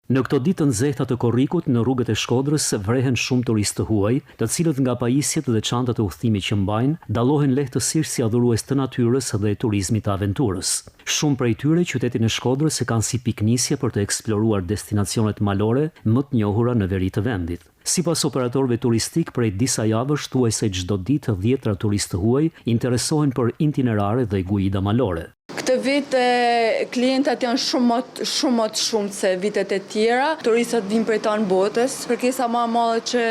Në këto ditë të nxehta të korrikut, në rrugët e Shkodrës vrehen shumë turistë të huaj, të cilët nga pajisjet dhe çantat e udhëtimit që mbajnë, dallohen lehtësisht si adhurues të natyrës dhe turizmit të aventurës. Shumë prej tyre qytetin e Shkodrës e kanë si pikënisje për të eksploruar destinacionet malore më të njohura në veri të vendit. Sipas operatorëve turistikë, prej disa javësh thuajse çdo ditë dhjetëra turistë të huaj interesohen për itinerare dhe guida malore. Këtë vit klientat janë shumë më shumë më të shumtë se vitet e tjera. Turistat vijnë prej tanë botës. Kërkesa më e madhe që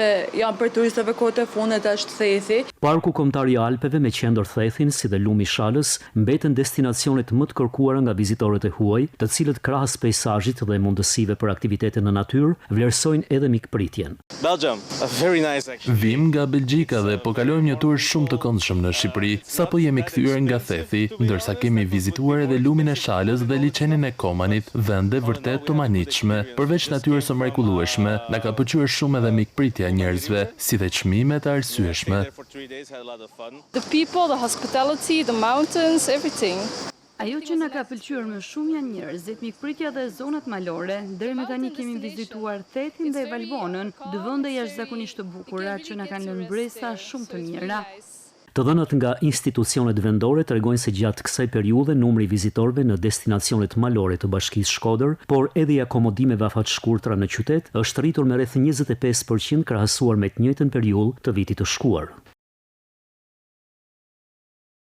janë prej turistëve kohët e fundit është Thethi. Parku Kombëtar i Alpeve me qendër Thethin si dhe Lumi i Shalës mbeten destinacionet më të kërkuara nga vizitorët e huaj, të cilët krahas peisazhit dhe mundësive për aktivitete në natyrë, vlerësojnë edhe mikpritjen. Belgium, a very nice actually. Vijmë nga Belgjika dhe po kalojmë një tur shumë të këndshëm në Shqipëri. Sapo jemi kthyer nga Thethi, ndërsa kemi vizituar edhe lumin e Shalës dhe liqenin e Komanit, vende vërtet të mahnitshme. Përveç natyrës së mrekullueshme, na ka pëlqyer shumë edhe mikpritja e njerëzve, si dhe çmimet e arsyeshme. The people, the hospitality, the mountains, everything. Ajo që na ka pëlqyer më shumë janë njerëzit, mikpritja dhe zonat malore. Deri më tani kemi vizituar Thethin dhe Valbonën, dy vende jashtëzakonisht të bukura që na kanë lënë mbresa shumë të mira. Të dhënat nga institucionet vendore tregojnë se gjatë kësaj periudhe numri i vizitorëve në destinacionet malore të Bashkisë Shkodër, por edhe i akomodimeve afatshkurtra në qytet, është rritur me rreth 25% krahasuar me të njëjtën periudhë të vitit të shkuar.